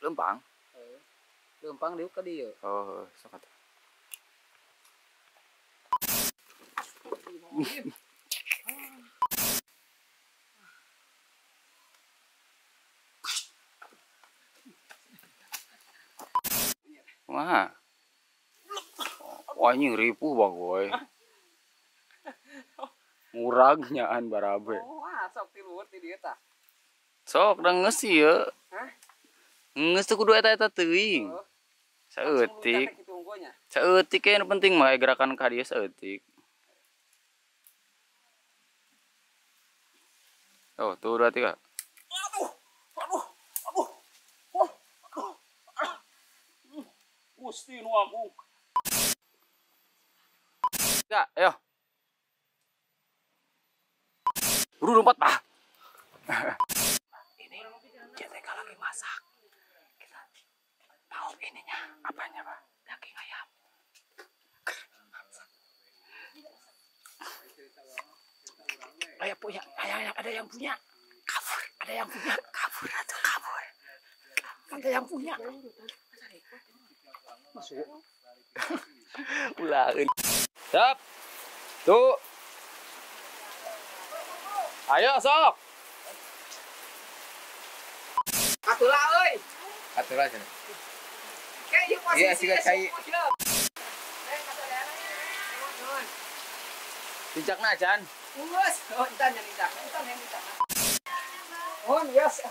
Lempang. Lempang diuk ka dieu. Oh, sok atuh. Wah. Wah, anjing ripuh bagoy. Murag nyaan barabe. Wah, sok ti luhur ti dieu tah. Sok da geus ieu. Hah? Geus teu kudu eta-eta teuing. Saeutik. Saeutik nu penting mah gerakan ka dieu saeutik. Oh, tuh 2 3. Aduh. Aduh. Aduh. Oh, aduh. Gusti nu agung. Ya, ayo. Buru lompat, Pak. Ini JTK lagi masak. Kita mau ininya. Apanya, Pak? Daging ayam. Ayah punya, ayah ada yang punya. Kabur, ada yang punya. Kabur atau kabur. Ada yang punya. Masuk. Ulah. Siap. Tuh. Ayo sok. Katula euy. Katula cenah. Kayak ieu posisi. Iya, siga cai. Pijakna acan. Geus, oh entan yang lincah, entan yang lincah. Oh, yes.